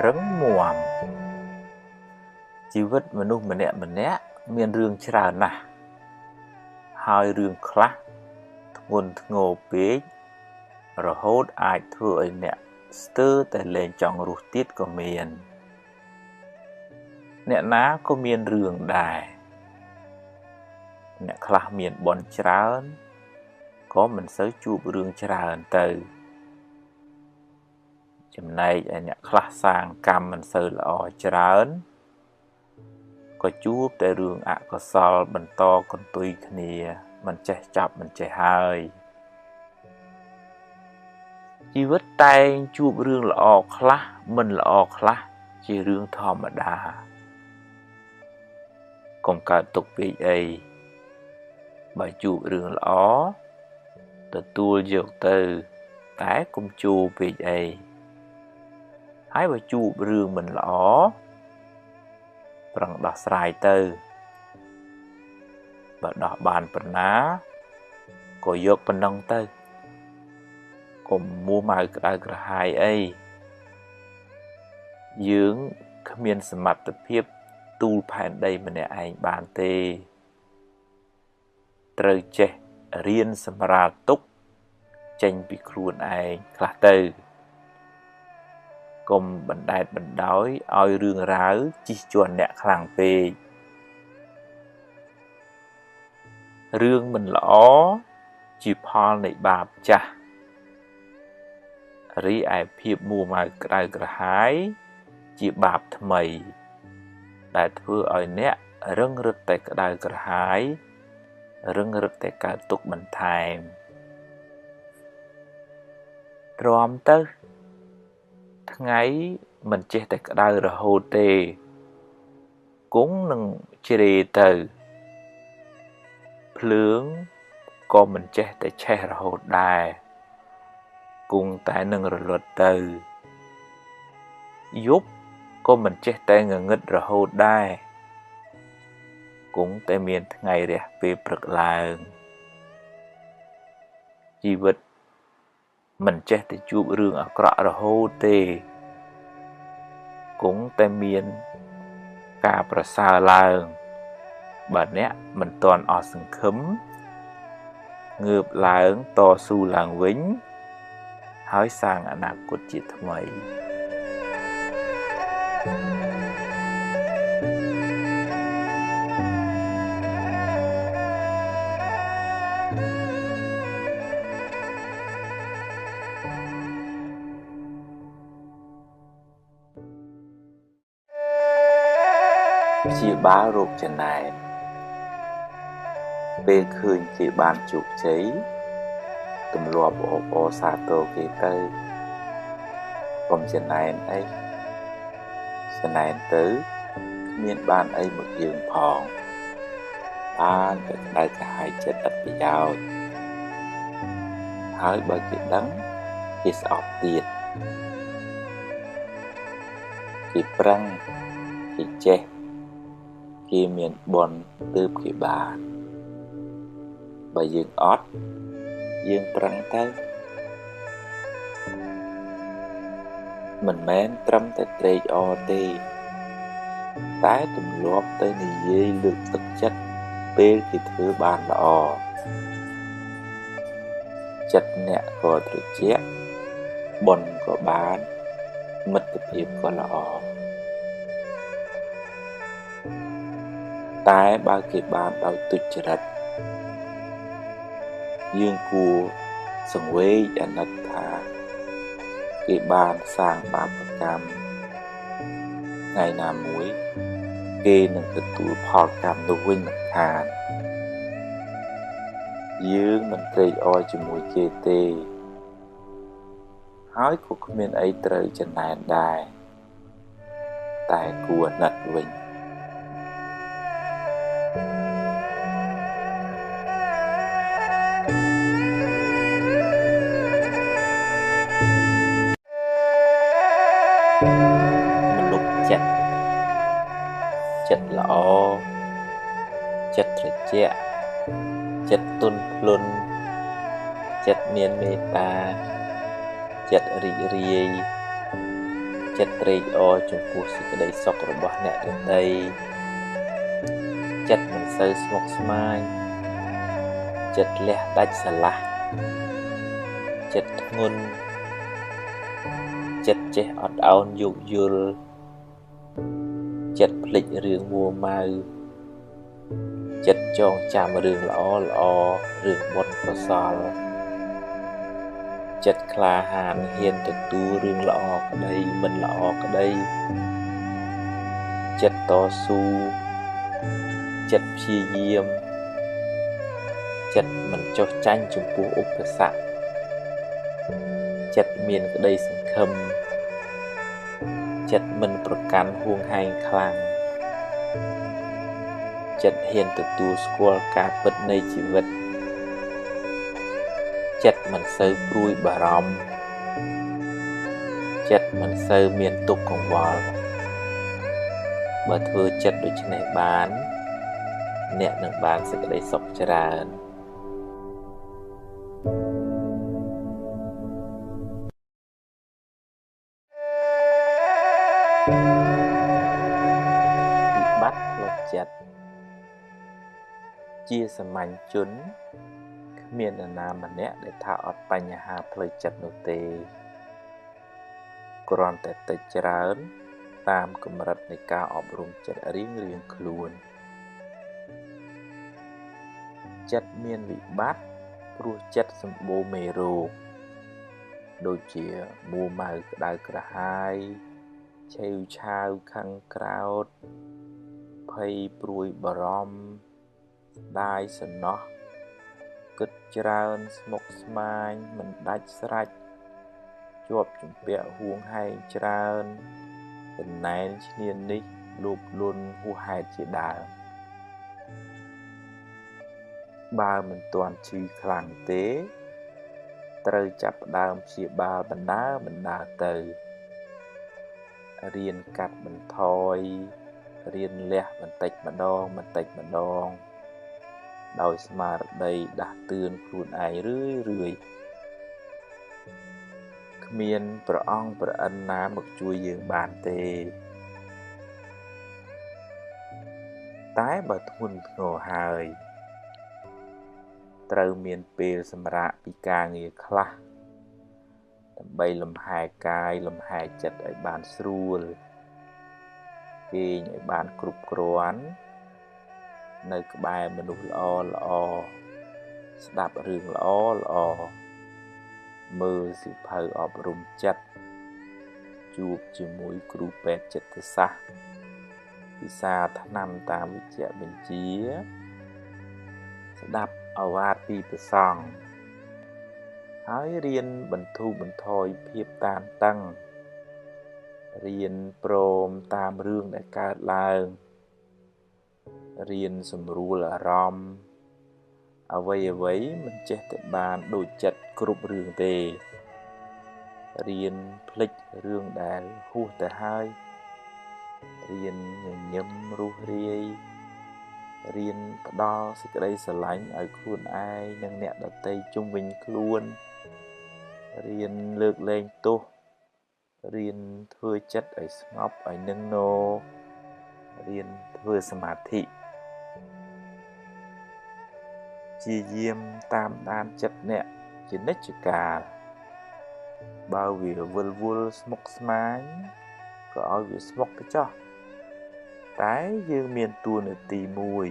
រឹងមាំជីវិតមនុស្សម្នាក់ម្នាក់មានរឿងច្រើនណាស់ហើយរឿងខ្លះធ្ងន់ធ្ងរពេករហូតអាចធ្វើឲ្យអ្នកស្ទើរតែលែងចង់រស់ទៀតក៏មានអ្នកណាក៏មានរឿងដែរអ្នកខ្លះមានបុណ្យច្រើនក៏មិនសូវជួបរឿងច្រើនទៅចំណែកឯអ្នកខ្លះសាងកម្មមិនសូវល្អច្រើនក៏ជួបតែរឿងអកុសលបន្តកន្ទុយគ្នាមិនចេះចាប់មិនចេះហើយជីវិតតែងជួបរឿងល្អខ្លះមិនល្អខ្លះជារឿងធម្មតាកុំកើតទុកពេកអីបើជួបរឿងល្អទទួលយកទៅតែកុំជួបពេកអីហើយបើជួបរឿងមិនល្អប្រឹងដោះស្រាយទៅបើដោះបានប៉ុណ្ណាក៏យកប៉ុណ្ណឹងទៅកុំមួម៉ៅក្តៅក្រហាយអីយើងគ្មានសមត្ថភាពទូលផែនដីម្នាក់ឯងបានទេត្រូវចេះរៀនសម្រាលទុក្ខចេញពីខ្លួនឯងខ្លះទៅកុំបណ្ដែតបណ្ដោយឲ្យរឿងរ៉ាវជិះជាន់អ្នកខ្លាំងពេករឿងមិនល្អជាផលនៃបាបចាស់រីឯភាពមួម៉ៅក្តៅក្រហាយជាបាបថ្មីដែលធ្វើឲ្យអ្នករឹងរឹតតែក្តៅក្រហាយរឹងរឹតតែកើតទុក្ខបន្ថែមទ្រាំទៅថ្ងៃមិនចេះតែក្តៅរហូតទេគង់នឹងជ្រេទៅភ្លើងក៏មិនចេះតែឆេះរហូតដែរគង់តែនឹងរលត់ទៅយប់ក៏មិនចេះតែងងឹតរហូតដែរគង់តែមានថ្ងៃរះពេលព្រឹកឡើងជីវិតមិនចេះតែជួបរឿងអាក្រក់រហូតទេគង់តែមានការប្រសើរឡើងបើអ្នកមិនទាន់អស់សង្ឃឹមងើបឡើងតស៊ូឡើងវិញហើយសាងអនាគតជាថ្មីព្យាបាលរោគចំណែនពេលឃើញគេបានជោគជ័យទម្លាប់អបអរសាទរគេទៅកុំចំណែនអីចំណែនទៅគ្មានបានអីមកយើងផងបានតែក្តៅក្រហាយចិត្តឥតប្រយោជន៍ហើយបើគេដឹងគេស្អប់ទៀតគេប្រឹងគេចេះគេមានបុណ្យទើបគេបានបើយើងអត់យើងប្រឹងទៅមិនមែនត្រឹមតែត្រេកអរទេតែទម្លាប់ទៅនិយាយលើកទឹកចិត្តពេលគេធ្វើបានល្អចិត្តអ្នកក៏ត្រជាក់បុណ្យក៏បានមិត្តភាពក៏ល្អតែបើគេបានដោយទុច្ចរិតយើងគួរសង្វេគអាណិតថាគេបានសាងបាបកម្មថ្ងៃណាមួយគេនឹងទទួលផលកម្មនោះវិញមិនខានយើងមិនត្រេកអរជាមួយគេទេហើយក៏គ្មានអីត្រូវចំណែនដែរតែគួរអាណិតវិញមលុបចិត្តចិត្តល្អចិត្តត្រជាក់ចិត្តទន់ភ្លន់ចិត្តមានមេត្តា ចិត្តរីករាយចិត្តត្រេកអរចំពោះសេចក្តីសុខរបស់អ្នកដទៃចិត្តមិនសូវស្មុគស្មាញចិត្តលះដាច់ស្រឡះចិត្តធ្ងន់ចិត្តចេះអត់ឱនយោគយល់ចិត្តភ្លេចរឿងមួម៉ៅចិត្តចងចាំរឿងល្អល្អរឿងបុណ្យកុសលចិត្តក្លាហានហ៊ានទទួលរឿងល្អក្តីមិនល្អក្តីចិត្តតស៊ូចិត្តព្យាយាមចិត្តមិនចុះចាញ់ចំពោះឧបសគ្គចិត្តមានក្តីសង្ឃឹមចិត្តមិនប្រកាន់ហួងហែងខ្លាំងចិត្តហ៊ានទទួលស្គាល់ការពិតនៃជីវិតចិត្តមិនសូវព្រួយបារម្ភចិត្តមិនសូវមានទុក្ខកង្វល់បើធ្វើចិត្តដូច្នេះបានអ្នកនឹងបានសេចក្តីសុខច្រើនវិបត្តិផ្លូវចិត្តជាសាមញ្ញជនគ្មាននរណាម្នាក់ដែលថាអត់បញ្ហាផ្លូវចិត្តនោះទេគ្រាន់តែតិចច្រើនតាមកម្រិតនៃការអប់រំចិត្តរៀងៗខ្លួនចិត្តមានវិបត្តិព្រោះចិត្តសម្បូរមេរោគដូចជាមួម៉ៅក្តៅក្រហាយឆេវឆាវខឹងក្រោធភ័យព្រួយបារម្ភស្ដាយសំណោះគិតច្រើនស្មុគស្មាញមិនដាច់ស្រេចជាប់ជំពាក់ហួងហែងច្រើនចំណែនឈ្នានីសលោភលន់ហួសហេតុជាដើមបើមិនទាន់ឈឺខ្លាំងទេត្រូវចាប់ផ្ដើមព្យាបាលបណ្ដើរទៅរៀនកាត់បន្ថយរៀនលះបន្តិចម្ដងដោយស្មារតីដាស់តឿនខ្លួនឯងរឿយៗគ្មានព្រះអង្គព្រះឥន្ទណាមកជួយយើងបានទេតែបើធ្ងន់ធ្ងរហើយត្រូវមានពេលសម្រាកពីការងារខ្លះដើម្បីលំហែកាយលំហែចិត្តឲ្យបានស្រួលគេងឲ្យបានគ្រប់គ្រាន់នៅក្បែរមនុស្សល្អល្អស្ដាប់រឿងល្អល្អមើលសៀវភៅអប់រំចិត្តជួបជាមួយគ្រូពេទ្យចិត្តសាស្ត្រពិសាថ្នាំតាមវិជ្ជបញ្ជាស្ដាប់ឱវាទពីព្រះសង្ឃហើយរៀនបន្ធូរបន្ថយភាពតានតឹងរៀនព្រមតាមរឿងដែលកើតឡើងរៀនសម្រួលអារម្មណ៍អ្វីៗមិនចេះតែបានដូចចិត្តគ្រប់រឿងទេរៀនភ្លេចរឿងដែលហួសទៅហើយរៀនញញឹមរស់រាយរៀនផ្ដល់សេចក្តីស្រឡាញ់ឲ្យខ្លួនឯងនិងអ្នកដទៃជុំវិញខ្លួនរៀនលើកលែងទោសរៀនធ្វើចិត្តឲ្យស្ងប់ឲ្យនឹងណរៀនធ្វើសមាធិជាយាមតាមដានចិត្តអ្នកជានិច្ចកាលបើវាវិលវល់ស្មុគស្មាញក៏ឲ្យវាស្មុគទៅចោះតែយើងមានតួនាទីមួយ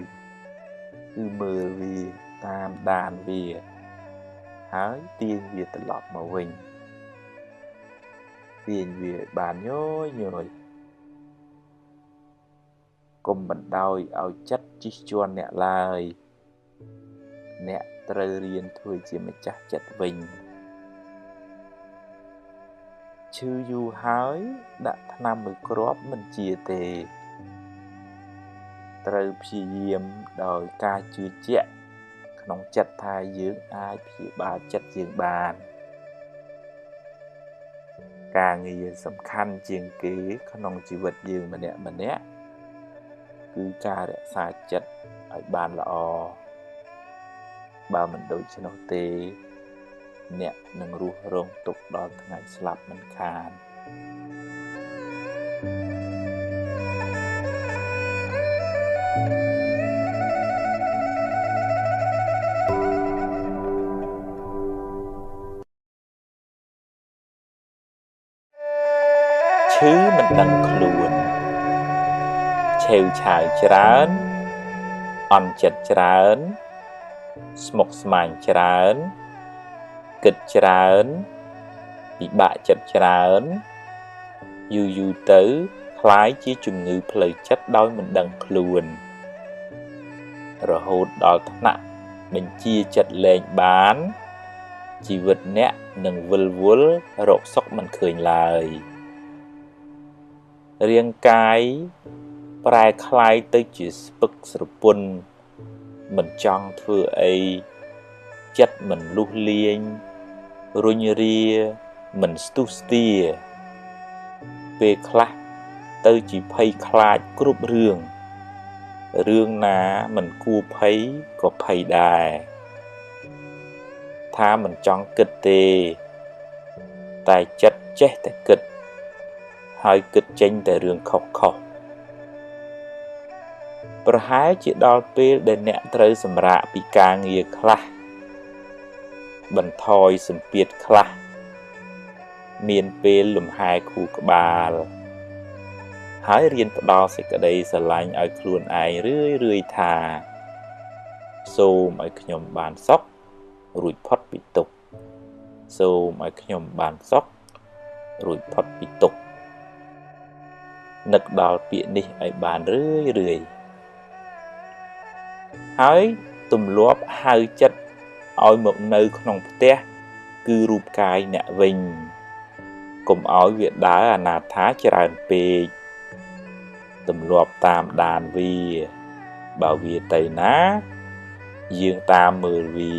គឺមើលវាតាមដានវាហើយទាញវាត្រឡប់មកវិញទាញវាឲ្យបានញយៗកុំបណ្ដោយឲ្យចិត្តជិះជាន់អ្នកឡើយអ្នកត្រូវរៀនធ្វើជាម្ចាស់ចិត្តវិញឈឺយូរហើយដាក់ថ្នាំមួយគ្រាប់មិនជាទេត្រូវព្យាយាមដោយការជឿជាក់ក្នុងចិត្តថាយើងអាចព្យាបាលចិត្តយើងបានការងារសំខាន់ជាងគេក្នុងជីវិតយើងម្នាក់ៗគឺការរក្សាចិត្តឲ្យបានល្អបើមិនដូច្នោះទេ អ្នកនឹងរស់រងទុក្ខដល់ថ្ងៃស្លាប់មិនខានឈឺមិនដឹងខ្លួនឆេវឆាវច្រើនអន់ចិត្តច្រើនស្មុគស្មាញច្រើនគិតច្រើនពិបាកចិត្តច្រើនយូរយូរទៅក្លាយជាជំងឺផ្លូវចិត្តដោយមិនដឹងខ្លួនរហូតដល់ថ្នាក់បញ្ជាចិត្តលែងបានជីវិតអ្នកនឹងវិលវល់រកសុខមិនឃើញឡើយរាងកាយប្រែក្លាយទៅជាស្ពឹកស្រពន់មិនចង់ធ្វើអីចិត្តមិនលុះលាញរុញរាមិនស្ទុះស្ទាពេលខ្លះទៅជាភ័យខ្លាចគ្រប់រឿងរឿងណាមិនគួរភ័យក៏ភ័យដែរថាមិនចង់គិតទេតែចិត្តចេះតែគិតហើយគិតចេញតែរឿងខុសៗប្រហែលជាដល់ពេលដែលអ្នកត្រូវសម្រាកពីការងារខ្លះបន្ថយសម្ពាធខ្លះមានពេលលំហែខួរក្បាលហើយរៀនផ្ដល់សេចក្តីស្រឡាញ់ឲ្យខ្លួនឯងរឿយៗថាសូមឲ្យខ្ញុំបានសុខរួចផុតពីទុក្ខសូមឲ្យខ្ញុំបានសុខរួចផុតពីទុក្ខនឹកដល់ពាក្យនេះឲ្យបានរឿយៗហើយទម្លាប់ហៅចិត្តឲ្យមកនៅក្នុងផ្ទះគឺរូបកាយអ្នកវិញកុំឲ្យវាដើរអនាថាច្រើនពេកទម្លាប់តាមដានវាបើវាទៅណាយើងតាមមើលវា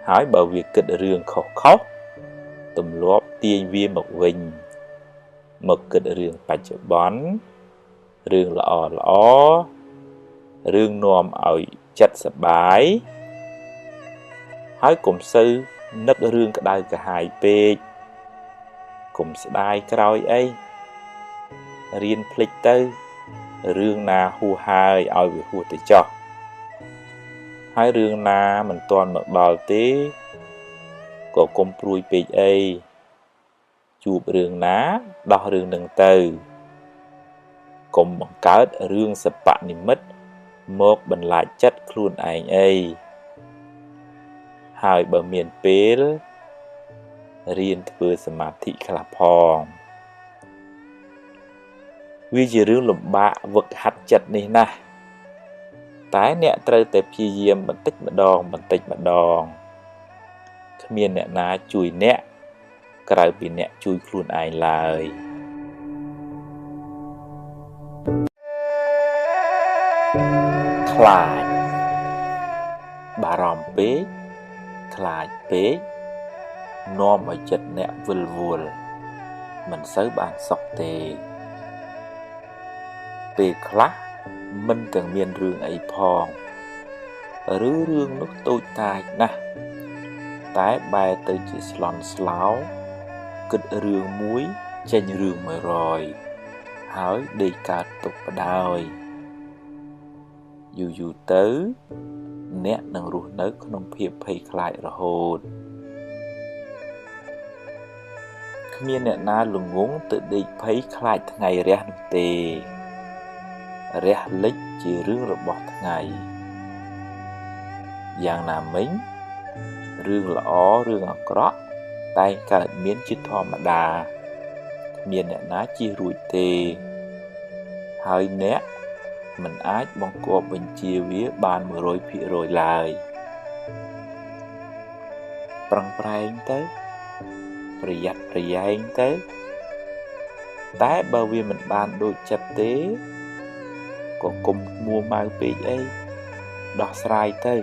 ហើយបើវាគិតរឿងខុសៗទម្លាប់ទាញវាមកវិញមកគិតរឿងបច្ចុប្បន្នរឿងល្អល្អរឿងនាំឲ្យចិត្តសប្បាយហើយកុំសូវនឹករឿងក្តៅក្រហាយពេកកុំស្ដាយក្រោយអីរៀនភ្លេចទៅរឿងណាហួសហើយឲ្យវាហួសទៅចោះហើយរឿងណាមិនទាន់មកដល់ទេក៏កុំព្រួយពេកអីជួបរឿងណាដោះរឿងនឹងទៅកុំបង្កើតរឿងសបនិមិត្តមកបន្លាចចិត្តខ្លួនឯងអីហើយបើមានពេលរៀនធ្វើសមាធិខ្លះផងវាជារឿងលំបាកវឹកហាត់ចិត្តនេះណាស់តែអ្នកត្រូវតែព្យាយាមបន្តិចម្ដងបន្តិចម្ដងគ្មានអ្នកណាជួយអ្នកក្រៅពីអ្នកជួយខ្លួនឯងឡើយខ្លាចបារម្ភពេកខ្លាចពេកនាំឲ្យចិត្តអ្នកវិលវល់មិនសូវបានសុខទេពេលខ្លះមិនទាំងមានរឿងអីផងឬរឿងនោះតូចតាចណាស់តែបែរទៅជាស្លន់ស្លោគិតរឿងមួយចេញរឿង100ហើយដេកកើតទុក្ខបដ ாய் យូរយូរទៅអ្នកនឹងរស់នៅក្នុងភាពភ័យខ្លាចរហូតគ្មានអ្នកណាល្ងង់ទៅដេកភ័យខ្លាចថ្ងៃរះនោះទេរះលិចជារឿងរបស់ថ្ងៃយ៉ាងណាមិញរឿងល្អរឿងអាក្រក់តែងកើតមានជាធម្មតាគ្មានអ្នកណាជៀសរួចទេហើយអ្នកមិនអាចបង្គាប់បញ្ជាវាបាន 100% ឡើយប្រឹងប្រែងទៅប្រយ័ត្នប្រយែងទៅតែបើវាមិនបានដូចចិត្តទេក៏កុំមួម៉ៅពេកអីដោះស្រាយទៅ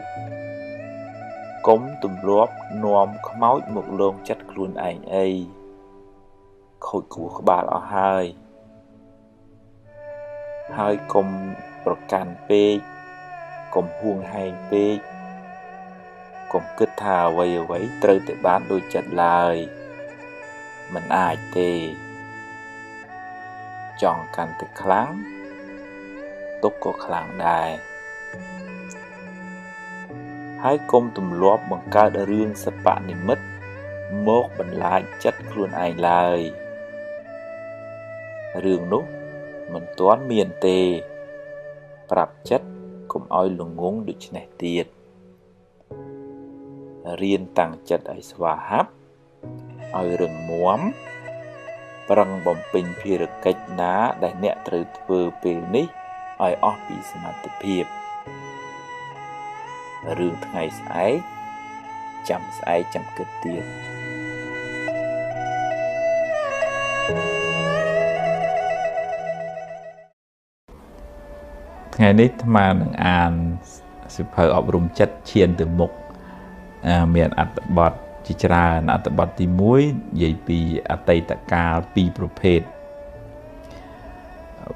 កុំទម្លាប់នាំខ្មោចមកលងចិត្តខ្លួនឯងអីខូចខួរក្បាលអស់ហើយហើយកុំប្រកាន់ពេកកុំហួងហែងពេក កុំគិតថាអ្វីអ្វីត្រូវតែបានដូចចិត្តឡើយមិនអាចទេចង់កាន់តែខ្លាំងទុក្ខក៏ខ្លាំងដែរហើយកុំទម្លាប់បង្កើតរឿងសបនិមិត្តមកបន្លាចចិត្តខ្លួនឯងឡើយរឿងនោះមិនទាន់មានទេប្រាប់ចិត្តកុំឲ្យល្ងងដូច្នេះទៀតរៀនតាំងចិត្តឲ្យស្វាហាប់ឲ្យរឹងមាំប្រឹងបំពេញភារកិច្ចណាដែលអ្នកត្រូវធ្វើពេលនេះឲ្យអស់ពីសមត្ថភាពរឿងថ្ងៃស្អែកចាំស្អែកចាំគិតទៀតថ្ងៃនេះអាត្មានឹងអានសៀវភៅអប់រំចិត្តឈានទៅមុខមានអត្ថបទជាច្រើនអត្ថបទទី1និយាយពីអតីតកាលពីរប្រភេទ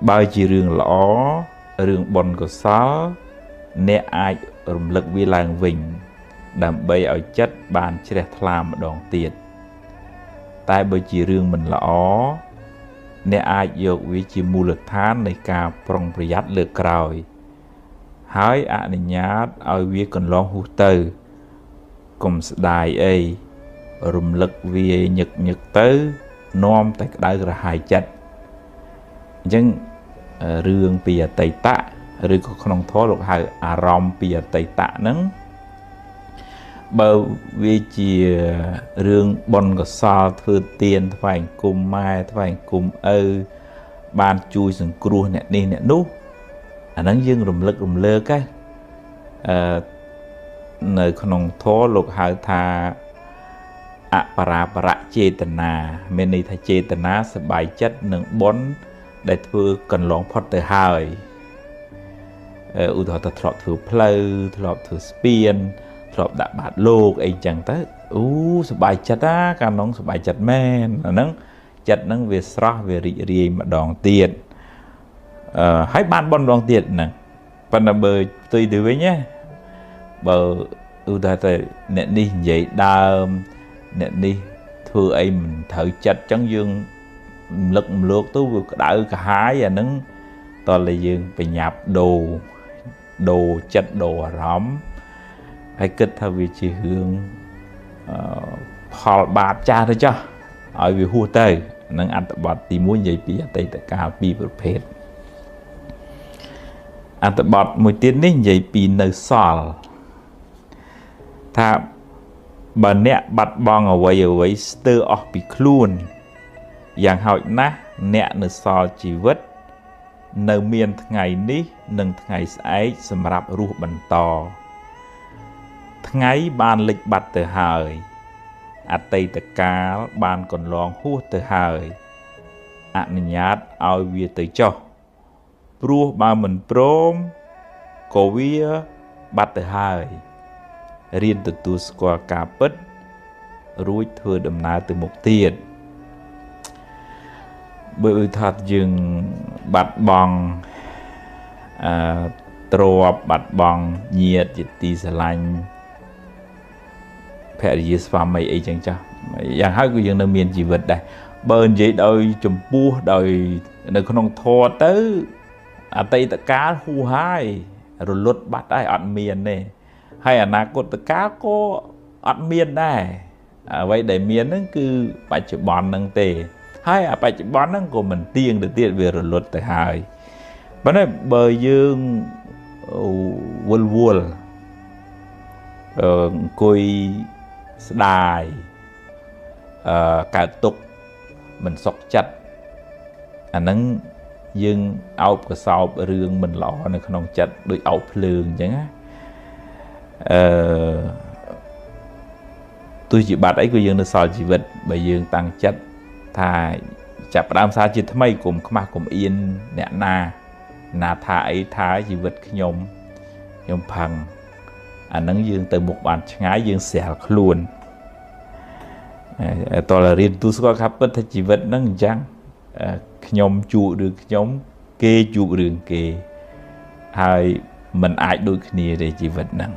បើជារឿងល្អរឿងបុណ្យកុសលអ្នកអាចរំលឹកវាឡើងវិញដើម្បីឲ្យចិត្តបានជ្រះថ្លាម្ដងទៀតតែបើជារឿងមិនល្អអ្នកអាចយកវាជាមូលដ្ឋាននៃការប្រុងប្រយ័ត្នលើកក្រោយហើយអនុញ្ញាតឲ្យវាកន្លងហួសទៅកុំស្ដាយអីរំលឹកវាញឹកញឹកទៅនាំតែក្តៅក្រហាយចិត្តអញ្ចឹងរឿងពីអតីតឬក៏ក្នុងធម៌លោកហៅអារម្មណ៍ពីអតីតហ្នឹងបើវាជារឿងបុណ្យកុសលធ្វើទានថ្វាយអង្គមម៉ែថ្វាយអង្គមឪបានជួយសង្គ្រោះអ្នកនេះអ្នកនោះអាហ្នឹងយើងរំលឹករំលើកនៅក្នុងធម៌លោកហៅថាអបរាបរចេតនាមានន័យថាចេតនាសប្បាយចិត្តនឹងបុណ្យដែលធ្វើកន្លងផុតទៅហើយឧទាហរណ៍ថាធ្លាប់ធ្វើផ្លូវធ្លាប់ធ្វើស្ពានធ្លាប់ដាក់បាតលោកអីចឹងទៅអូសប្បាយចិត្តណាកាលនោះសប្បាយចិត្តមែនអាហ្នឹងចិត្តហ្នឹងវាស្រស់វារីករាយម្ដងទៀតហើយបានបុណ្យម្ដងទៀតហ្នឹងប៉ុន្តែបើផ្ទុយទៅវិញណាបើឧទាហរណ៍តែអ្នកនេះនិយាយដើមអ្នកនេះធ្វើអីមិនត្រូវចិត្តចឹងយើងរំលឹករំលើកទៅវាក្តៅក្រហាយអាហ្នឹងតើយើងបញ្ញាប់ដូរចិត្តដូរអារម្មណ៍ហើយគិតថាវាជារឿងផលបាបចាស់ទៅចុះឲ្យវាហួសទៅនឹងអត្ថបទទី1និយាយពីអតីតកាលពីរប្រភេទអត្ថបទមួយទៀតនេះនិយាយពីនៅសល់ថាបើអ្នកបាត់បង់អ្វីអ្វីស្ទើរអស់ពីខ្លួនយ៉ាងហោចណាស់អ្នកនៅសល់ជីវិតនៅមានថ្ងៃនេះនិងថ្ងៃស្អែកសម្រាប់រស់បន្តថ្ងៃបានលិចបាត់ទៅហើយអតីតកាលបានកន្លងហួសទៅហើយអនុញ្ញាតឲ្យវាទៅចុះព្រោះបើមិនព្រមក៏វាបាត់ទៅហើយរៀនទទួលស្គាល់ការពិតរួចធ្វើដំណើរទៅមុខទៀតបើឧទាហរណ៍យើងបាត់បង់ទ្រព្យបាត់បង់ញាតិជាទីស្រឡាញ់ភរិយាស្វាមីអីចឹងចាស់យ៉ាងហើយក៏យើងនៅមានជីវិតដែរបើនិយាយដោយចំពោះដោយនៅក្នុងធម៌ទៅអតីតកាលហួសហើយរលត់បាត់ហើយអត់មានទេហើយអនាគតកាលក៏អត់មានដែរអ្វីដែលមានហ្នឹងគឺបច្ចុប្បន្នហ្នឹងទេហើយអាបច្ចុប្បន្នហ្នឹងក៏មិនទៀងទៅទៀតវារលត់ទៅហើយប៉ុន្តែបើយើងវល់វល់អង្គុយស្ដាយកើតទុក្ខមិនសុខចិត្តអាហ្នឹងយើងអោបកសោបរឿងមិនល្អនៅក្នុងចិត្តដូចអោបភ្លើងអញ្ចឹងណាទោះជាបាត់អីក៏យើងនៅសល់ជីវិតបើយើងតាំងចិត្តថាចាប់ផ្ដើមសារជាថ្មីកុំខ្មាស់កុំអៀនអ្នកណាណាថាអីថាជីវិតខ្ញុំខ្ញុំផឹងអាហ្នឹងយើងទៅមុខបានឆ្ងាយយើងស្រាលខ្លួនតើរៀនទូស្គាល់ថាពិតថាជីវិតហ្នឹងអញ្ចឹងខ្ញុំជួបរឿងខ្ញុំគេជួបរឿងគេហើយមិនអាចដូចគ្នាទេជីវិតហ្នឹង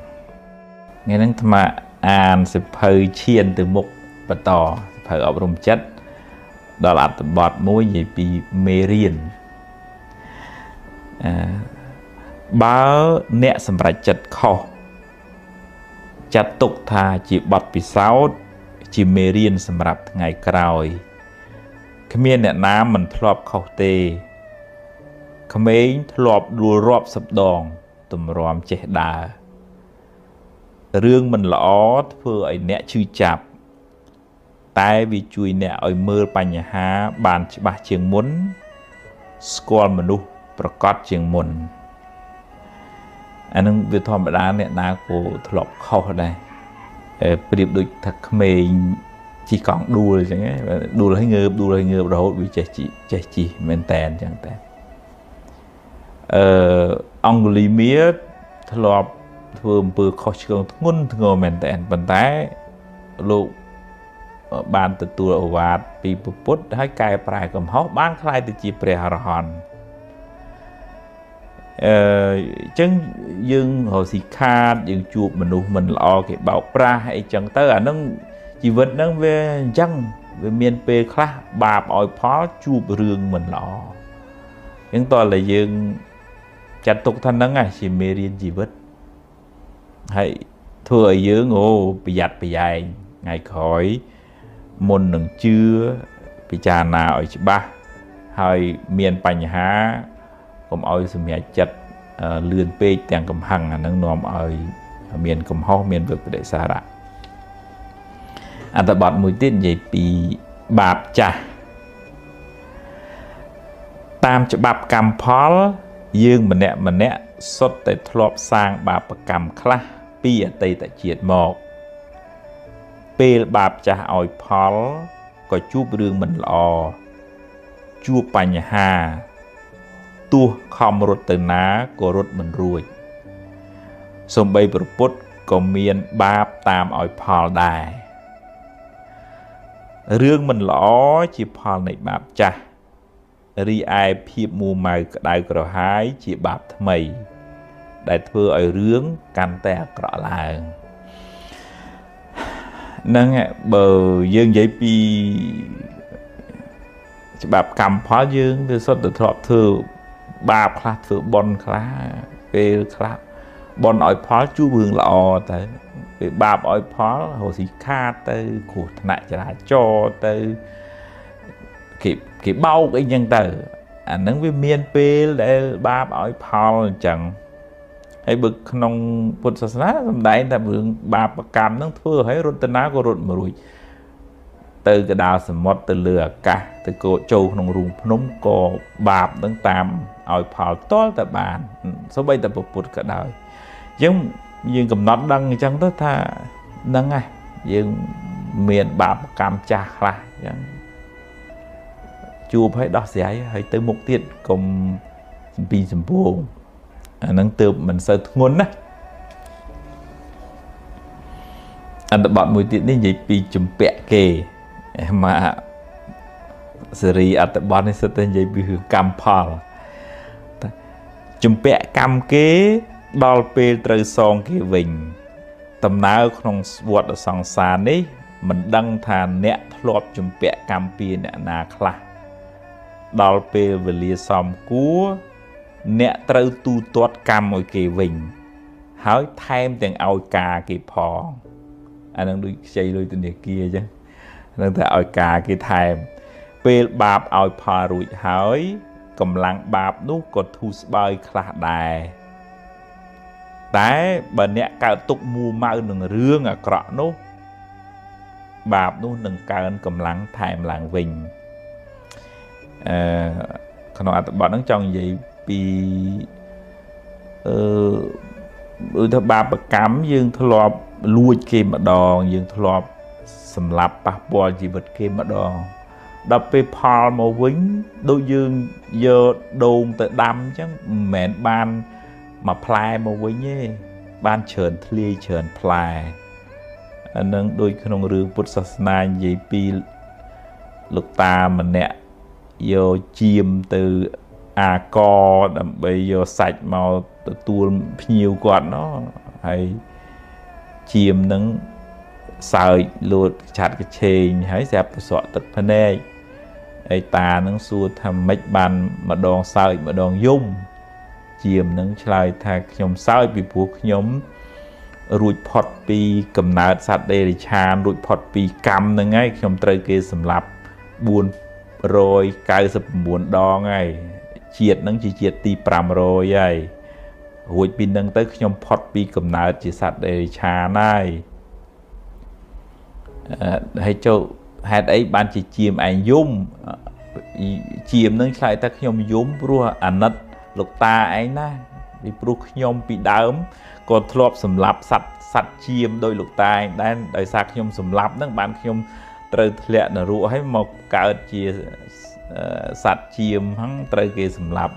ថ្ងៃហ្នឹងអាត្មា អានសិភៅឈានទៅមុខបន្តសិភៅអប់រំចិត្តដល់អត្ថបទមួយនិយាយពីមេរៀនបើអ្នកសម្រេចចិត្តខុសចាត់ទុកថាជាបទពិសោធន៍ជាមេរៀនសម្រាប់ថ្ងៃក្រោយគ្មានអ្នកណាមិនធ្លាប់ខុសទេក្មេងធ្លាប់ដួលរាប់សិបដងទម្រាំចេះដើររឿងមិនល្អធ្វើឲ្យអ្នកឈឺចាប់តែវាជួយអ្នកឲ្យមើលបញ្ហាបានច្បាស់ជាងមុនស្គាល់មនុស្សប្រកបជាងមុនអានឹងវាធម្មតាអ្នកណាក៏ធ្លាប់ខុសដែរប្រៀបដូចថាក្មេងជិះកង់ដួលអញ្ចឹងដួលឲ្យងើបដួលឲ្យងើបរហូតវាចេះជិះមែនតែនអញ្ចឹងតែអង្គលីមៀធ្លាប់ធ្វើអំពើខុសឆ្គងធ្ងន់ធ្ងរមែនតែនប៉ុន្តែលោកបានទទួលឱវាទពីព្រះពុទ្ធហើយកែប្រែកំហុសបានក្លាយទៅជាព្រះអរហន្តអញ្ចឹងយើងរកស៊ីខាតយើងជួបមនុស្សមិនល្អគេបោកប្រាស់អីចឹងទៅអានឹងជីវិតហ្នឹងវាអញ្ចឹងវាមានពេលខ្លះបាបឲ្យផលជួបរឿងមិនល្អអញ្ចឹងតើតែយើងចាត់ទុកថាហ្នឹងជាមេរៀនជីវិតហើយធ្វើឲ្យយើងប្រយ័ត្នប្រយែងថ្ងៃក្រោយមុននឹងជឿពិចារណាឲ្យច្បាស់ហើយមានបញ្ហាកុំឲ្យសម្រេចចិត្តលឿនពេកទាំងកំហឹងអានឹងនាំឲ្យមានកំហុសមានវិបរិសារៈអត្ថបទមួយទៀតនិយាយពីបាបចាស់តាមច្បាប់កម្មផលយើងម្នាក់ម្នាក់សុទ្ធតែធ្លាប់សាងបាបកម្មខ្លះពីអតីតជាតិមកពេលបាបចាស់ឲ្យផលក៏ជួបរឿងមិនល្អជួបបញ្ហាទោះខំរត់ទៅណាក៏រត់មិនរួចសូម្បីព្រះពុទ្ធក៏មានបាបតាមឲ្យផលដែររឿងមិនល្អជាផលនៃបាបចាស់រីឯភាពមួម៉ៅក្តៅក្រហាយជាបាបថ្មីដែលធ្វើឲ្យរឿងកាន់តែអាក្រក់ឡើងហ្នឹងបើយើងនិយាយពីច្បាប់កម្មផលយើងវាសុទ្ធតែធ្លាប់ធ្វើបាបខ្លះធ្វើបុណ្យខ្លះពេលខ្លះបុណ្យឲ្យផលជួបរឿងល្អទៅពេលបាបឲ្យផលរកស៊ីខាតទៅគ្រោះថ្នាក់ចរាចរណ៍ទៅគេបោកអីចឹងទៅអាហ្នឹងវាមានពេលដែលបាបឲ្យផលអញ្ចឹងហើយបើក្នុងពុទ្ធសាសនាសំដែងតែរឿងបាបកម្មហ្នឹងធ្វើឲ្យរត់ទៅណាក៏រត់មិនរួចទៅកដាលសមុទ្រទៅលើអាកាសទៅក៏ចូលក្នុងរូងភ្នំក៏បាបនឹងតាមឲ្យផលតល់តែបានសូម្បីតែពុទ្ធក៏ដោយអញ្ចឹងយើងកំណត់ដឹងអញ្ចឹងទៅថាហ្នឹងហើយយើងមានបាបកម្មចាស់ខ្លះអញ្ចឹងជួបឲ្យដោះស្រាយហើយទៅមុខទៀតកុំសំពីសំពងអាហ្នឹងទើបមិនសូវធ្ងន់ណាអត្ថបទមួយទៀតនេះនិយាយពីជំពាក់គេមកសេរីអត្ថបទនេះសិតតែនិយាយពីរឿងកម្មផលជំពាក់កម្មគេដល់ពេលត្រូវសងគេវិញដំណើរក្នុងវដ្តសង្សារនេះមិនដឹងថាអ្នកធ្លាប់ជំពាក់កម្មពីអ្នកណាខ្លះដល់ពេលវេលាសមគួរអ្នកត្រូវទូទាត់កម្មឲ្យគេវិញហើយថែមទាំងឲ្យការគេផងអានឹងដូចខ្ចីលុយធនាគារអញ្ចឹងនឹងតែឲ្យការគេថែមពេលបាបឲ្យផលរួចហើយកម្លាំងបាបនោះក៏ធូរស្បើយខ្លះដែរតែបើអ្នកកើតទុកមួម៉ៅនឹងរឿងអាក្រក់នោះបាបនោះនឹងកើនកម្លាំងថែមឡើងវិញក្នុងអត្ថបទហ្នឹងចង់និយាយពីដូចថាបាបកម្មយើងធ្លាប់លួចគេម្ដងយើងធ្លាប់សម្លាប់ប៉ះពាល់ជីវិតគេម្ដងដល់ពេលផលមកវិញដូចយើងយកដូងទៅដាំអញ្ចឹងមិនមែនបានមួយផ្លែមកវិញទេបានច្រើនធ្លាយច្រើនផ្លែអានឹងដូចក្នុងរឿងពុទ្ធសាសនានិយាយពីលោកតាម្នាក់យកចៀមទៅអាកដើម្បីយកសាច់មកទទួលភ្ញៀវគាត់ណោះហើយចៀមនឹង សើចលួតឆាត់កឆេងហើយស្រាប់ប្រសក់ទឹកភ្នែកហើយតានឹងសួរថាម៉េចបានម្ដងសើចម្ដងយំជាមនឹងឆ្លើយថាខ្ញុំសើចពីព្រោះខ្ញុំរួចផុតពីកំណើតសត្វដេរិឆានរួចផុតពីកម្មហ្នឹងហើយខ្ញុំត្រូវគេសម្លាប់499ដងហើយជាតិហ្នឹងជាជាតិទី500ហើយរួចពីហ្នឹងទៅខ្ញុំផុតពីកំណើតជាសត្វដេរិឆានហើយហើយចូលហេតុអីបានជាជាមឯងយំជាមនឹងឆ្លើយថាខ្ញុំយំព្រោះអាណិតលោកតាឯងណាពីព្រោះខ្ញុំពីដើមក៏ធ្លាប់សម្លាប់សត្វជាមដោយលោកតាឯងដែរដោយសារខ្ញុំសម្លាប់ហ្នឹងបានខ្ញុំត្រូវធ្លាក់នរកហើយមកកើតជាសត្វជាមហ្នឹងត្រូវគេសម្លាប់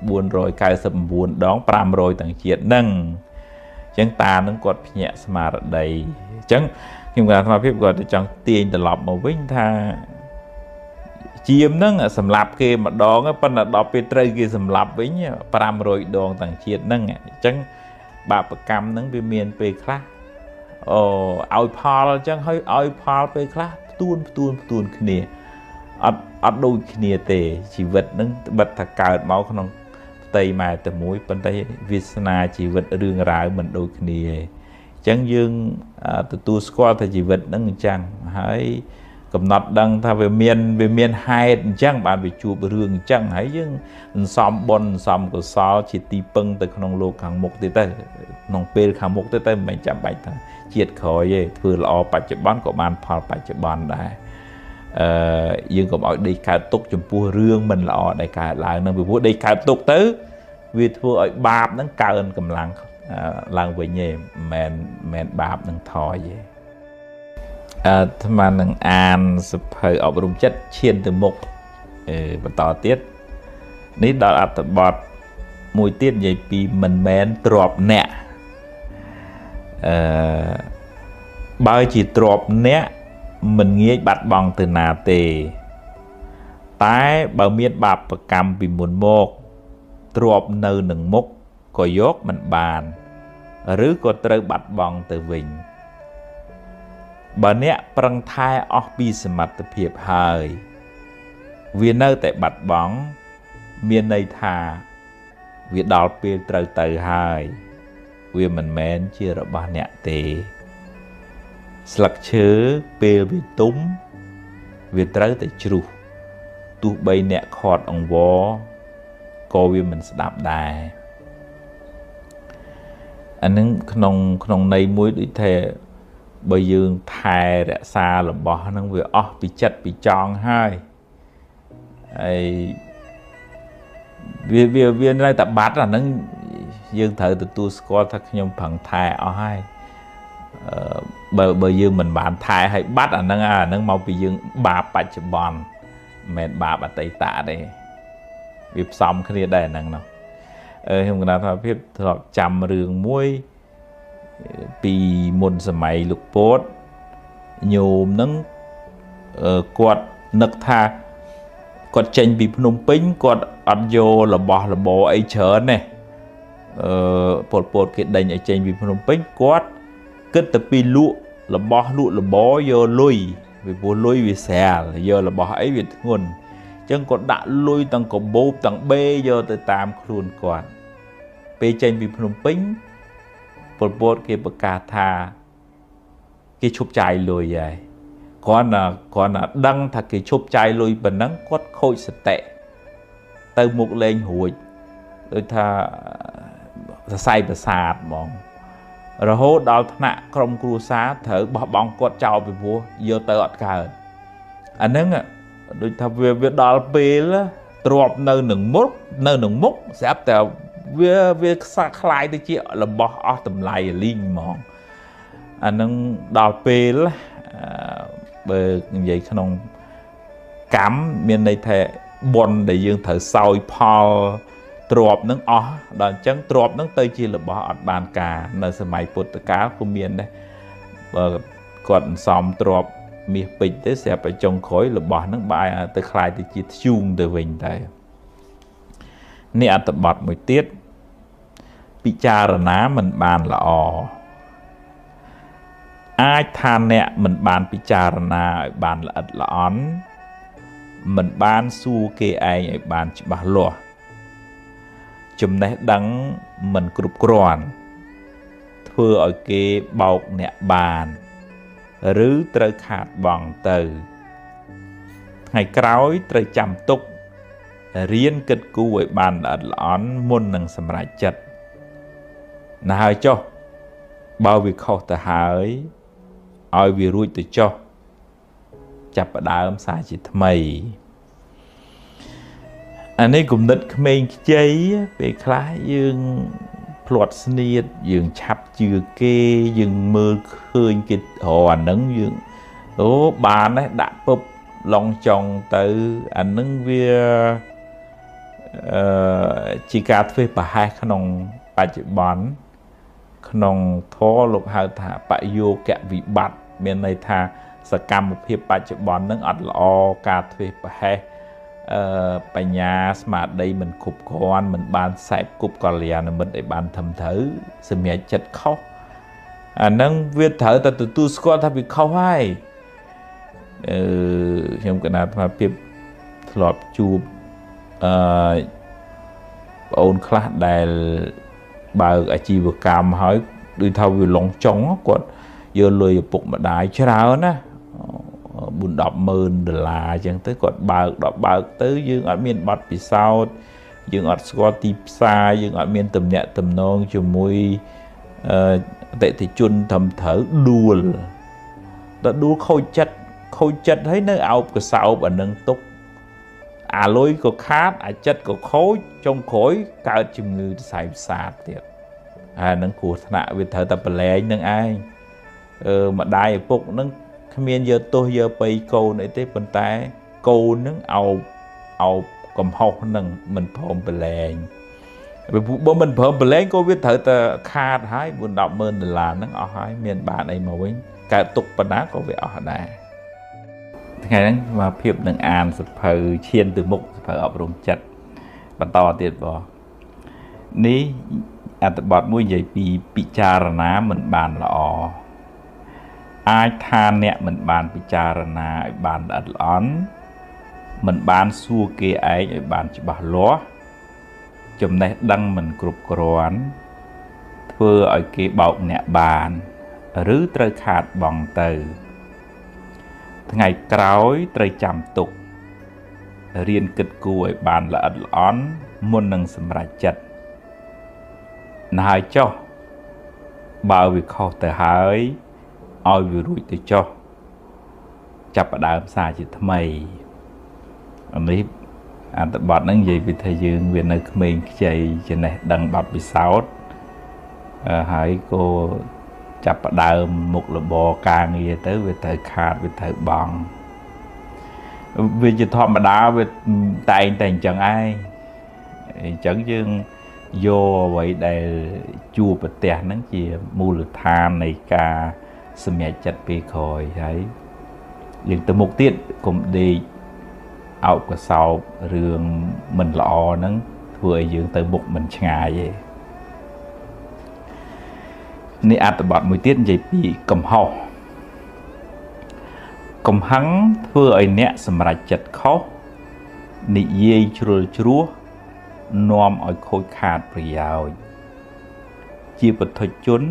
499ដង500ទាំងជាតិហ្នឹងអញ្ចឹងតានឹងគាត់ភ្ញាក់ស្មារតីអញ្ចឹងខ្ញុំគាត់អាត្មាភាពគាត់ចង់ទាញត្រឡប់មកវិញថាជាមហ្នឹងសម្លាប់គេម្ដងប៉ុន្តែដល់ពេលត្រូវគេសម្លាប់វិញ500ដងទាំងជាតិហ្នឹងអញ្ចឹងបាបកម្មហ្នឹងវាមានពេលខ្លះអូឲ្យផលអញ្ចឹងហើយឲ្យផលពេលខ្លះផ្ទួនគ្នាអត់ដូចគ្នាទេជីវិតហ្នឹងបិទថាកើតមកក្នុងផ្ទៃម៉ែតែមួយប៉ុន្តែវាសនាជីវិតរឿងរ៉ាវមិនដូចគ្នាទេអញ្ចឹងយើងទទួលស្គាល់ថាជីវិតហ្នឹងអញ្ចឹងហើយកំណត់ដឹងថាវាមានហេតុអញ្ចឹងបានវាជួបរឿងអញ្ចឹងហើយយើងសន្សំបុណ្យសន្សំកុសលជាទីពឹងទៅក្នុងលោកខាងមុខទៀតទៅក្នុងពេលខាងមុខទៀតទៅមិនមែនចាំបាច់ថាជាតិក្រោយទេធ្វើល្អបច្ចុប្បន្នក៏បានផលបច្ចុប្បន្នដែរយើងកុំឲ្យដេកកើតទុកចំពោះរឿងមិនល្អដែលកើតឡើងនឹងពីព្រោះដេកកើតទុកទៅវាធ្វើឲ្យបាបនឹងកើនកម្លាំងឡើងវិញទេមិនមែនបាបនឹងថយទេអាត្មានឹងអានសភៅអប់រំចិត្តឈានទៅមុខបន្តទៀតនេះដល់អត្ថបទមួយទៀតនិយាយពីមិនមែនទ្របអ្នកបើជាទ្របអ្នកមិនងាយបាត់បង់ទៅណាទេតែបើមានបាបកម្មពីមុនមកទ្របនៅនឹងមុខក៏យកមិនបានឬក៏ត្រូវបាត់បង់ទៅវិញបើអ្នកប្រឹងថែអស់ពីសមត្ថភាពហើយវានៅតែបាត់បង់មានន័យថាវាដល់ពេលត្រូវទៅហើយវាមិនមែនជារបស់អ្នកទេស្លឹកឈើពេលវាទុំវាត្រូវតែជ្រុះទោះបីអ្នកខាត់អង្វរក៏វាមិនស្ដាប់ដែរអានឹងក្នុងន័យមួយដូចថាបើយើងថែរក្សារបស់ហ្នឹងវាអស់ពីចិត្តពីចង់ហើយហើយវានៅតែបាត់អាហ្នឹងយើងត្រូវទទួលស្គាល់ថាខ្ញុំប្រឹងថែអស់ហើយបើយើងមិនបានថែឲ្យបាត់អាហ្នឹងមកពីយើងបាបបច្ចុប្បន្នមិនមែនបាបអតីតទេវាផ្សំគ្នាដែរអាហ្នឹងណោះខ្ញុំកណាថាភាពធ្លាប់ចាំរឿងមួយពីមុនសម័យលោកពតញោមហ្នឹងគាត់នឹកថាគាត់ចេញពីភ្នំពេញគាត់អត់យករបស់របរអីច្រើនទេពលពតគេដេញឲ្យចេញពីភ្នំពេញគាត់គិតតែពីលក់របស់លក់របរយកលុយពីព្រោះលុយវាស្រាលយករបស់អីវាធ្ងន់អញ្ចឹងគាត់ដាក់លុយទាំងកាបូបទាំងបេយកទៅតាមខ្លួនគាត់ពេលចេញពីភ្នំពេញពលពតគេប្រកាសថាគេឈប់ចាយលុយហើយគ្រាន់តែដឹងថាគេឈប់ចាយលុយប៉ុណ្ណឹងគាត់ខូចសតិទៅមុខលែងរួចដូចថាសរសៃប្រសាទហ្មងរហូតដល់ថ្នាក់ក្រុមគ្រួសារត្រូវបោះបង់គាត់ចោលពីព្រោះយកទៅអត់កើតអាហ្នឹងដូចថាវាដល់ពេលទ្របនៅនឹងមុខស្រាប់តែវាខ្សាខ្លាយទៅជារបស់អស់តម្លៃលីងហ្មងអានឹងដល់ពេលបើនិយាយក្នុងកម្មមានន័យថាបុណ្យដែលយើងត្រូវសោយផលទ្របនឹងអស់ដល់អញ្ចឹងទ្របនឹងទៅជារបស់អត់បានការនៅសម័យពុទ្ធកាលក៏មានដែរបើគាត់អន្សំទ្របមាសពេជ្រទេស្រាប់តែចុងក្រោយរបស់នឹងបែរទៅខ្លាយទៅជាធ្យូងទៅវិញតែនេះអត្ថបទមួយទៀតពិចារណាមិនបានល្អ អាចថាអ្នកមិនបានពិចារណាឲ្យបានល្អិតល្អន់មិនបានសួរគេឯងឲ្យបានច្បាស់លាស់ចំណេះដឹងមិនគ្រប់គ្រាន់ធ្វើឲ្យគេបោកអ្នកបានឬត្រូវខាតបង់ទៅថ្ងៃក្រោយត្រូវចាំទុករៀនគិតគូរឲ្យបានល្អិតល្អន់មុននឹងសម្រេចចិត្តណាហើយចុះបើវាខុសទៅហើយឲ្យវារួចទៅចុះចាប់ផ្ដើមសារជាថ្មីអានេះគំនិតក្មេងខ្ចីពេលខ្លះយើងភ្លាត់ស្នៀតយើងឆាប់ជឿគេយើងមើលឃើញគេរអាហ្នឹងយើងអូបានទេដាក់ពឹបឡងចង់ទៅអាហ្នឹងវាជាការធ្វើប្រហែសក្នុងបច្ចុប្បន្នក្នុងធម៌លោកហៅថាបយោគវិបត្តិមានន័យថាសកម្មភាពបច្ចុប្បន្ននឹងអត់ល្អការធ្វើប្រហែសបញ្ញាស្មារតីមិនគ្រប់គ្រាន់មិនបានសែបគប់កល្យាណមិត្តឲ្យបានត្រឹមត្រូវសម្រាប់ចិត្តខុសអាហ្នឹងវាត្រូវតែទទួលស្គាល់ថាវាខុសហើយខ្ញុំកណាអាត្មាភាពធ្លាប់ជួបប្អូនខ្លះដែលបើកអាជីវកម្មហើយដូចថាវាឡងចុងគាត់យកលុយឪពុកម្ដាយច្រើនណា4 10ម៉ឺនដុល្លារអញ្ចឹងទៅគាត់បើកដល់បើកទៅយើងអត់មានបទពិសោធន៍យើងអត់ស្គាល់ទីផ្សារយើងអត់មានទំនាក់ទំនងជាមួយអតិថិជនត្រឹមត្រូវដួលដល់ដួលខូចចិត្តខូចចិត្តហើយនៅអោបកសោបអានឹងទុកអាលុយក៏ខាតអាចិត្តក៏ខូចចុងក្រោយកើតជំងឺសរសៃប្រសាទទៀតអានឹងគ្រោះថ្នាក់វាត្រូវតែប្រឡែងនឹងឯងម្ដាយឪពុកនឹងគ្មានយកទោសយកបៃកូនអីទេប៉ុន្តែកូននឹងអោបអោបកំហុសនឹងមិនព្រមប្រឡែងបើមិនព្រមប្រឡែងក៏វាត្រូវតែខាតហើយ4 10ម៉ឺនដុល្លារហ្នឹងអស់ហើយមានបានអីមកវិញកើតទុកប៉ុណ្ណាក៏វាអស់ដែរថ្ងៃហ្នឹងមកភាពនឹងអានសភៅឈានទៅមុខសភៅអប់រំចិត្តបន្តទៀតបងនេះអត្ថបទមួយនិយាយពីពិចារណាមិនបានល្អអាចថាអ្នកមិនបានពិចារណាឲ្យបានល្អិតល្អន់មិនបានសួរគេឯងឲ្យបានច្បាស់លាស់ចំណេះដឹងមិនគ្រប់គ្រាន់ធ្វើឲ្យគេបោកអ្នកបានឬត្រូវខាតបង់ទៅថ្ងៃក្រោយត្រូវចាំទុករៀនគិតគូរឲ្យបានល្អិតល្អន់មុននឹងសម្រេចចិត្តណាហើយចុះបើវាខុសទៅហើយឲ្យវារួចទៅចុះចាប់ផ្ដើមសារជាថ្មីអានេះអត្ថបទហ្នឹងនិយាយពីថាយើងវានៅក្មេងខ្ចីចំណេះដឹងបទពិសោធន៍ហើយក៏ចាប់ផ្ដើមមុខរបរការងារទៅវាត្រូវខាតវាត្រូវបង់វាជាធម្មតាវាតែងតែអញ្ចឹងឯងអញ្ចឹងយើងយកអ្វីដែលជួបប្រទះហ្នឹងជាមូលដ្ឋាននៃការសម្រេចចិត្តពេលក្រោយហើយយើងទៅមុខទៀតកុំដេកអោបកសោបរឿងមិនល្អហ្នឹងធ្វើឲ្យយើងទៅមុខមិនឆ្ងាយទេនេះអត្ថបទមួយទៀតនិយាយពីកំហុសកំហឹងធ្វើឲ្យអ្នកសម្រេចចិត្តខុសនិយាយជ្រុលជ្រោះនាំឲ្យខូចខាតប្រយោជន៍ជាពុទ្ធជន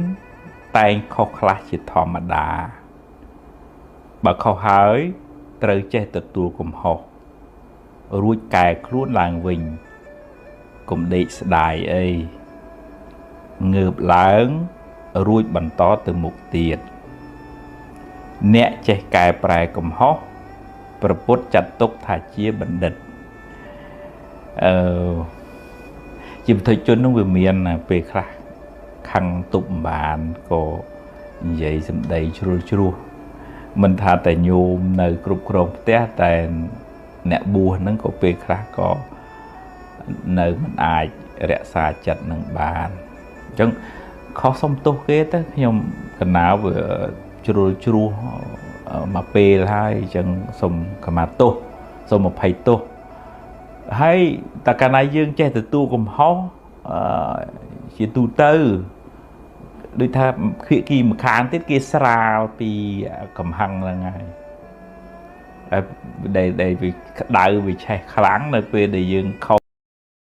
តែងខុសខ្លះជាធម្មតាបើខុសហើយត្រូវចេះទទួលកំហុសរួចកែខ្លួនឡើងវិញកុំដេកស្ដាយអីងើបឡើងរួចបន្តទៅមុខទៀតអ្នកចេះកែប្រែកំហុសព្រះពុទ្ធចាត់ទុកថាជាបណ្ឌិតជាពុទ្ធជននឹងវាមានពេលខ្លះខឹងទប់បានក៏និយាយសម្ដីជ្រុលជ្រោះមិនថាតែញោមនៅគ្រប់គ្រងផ្ទះតែអ្នកបួសហ្នឹងក៏ពេលខ្លះក៏នៅមិនអាចរក្សាចិត្តនឹងបានអញ្ចឹងខុសសុំទោសគេទៅខ្ញុំកណាវាជ្រុលជ្រោះមកពេលហើយអញ្ចឹងសុំខមាទោសសុំអភ័យទោសហើយតែកាលណាយើងចេះទទួលកំហុសជាទូទៅ ដូចថាភាគីម្ខាងទៀតគេស្រាលពីកំហឹងហ្នឹងហើយដែលវាក្តៅវាឆេះខ្លាំងនៅពេលដែលយើងខុស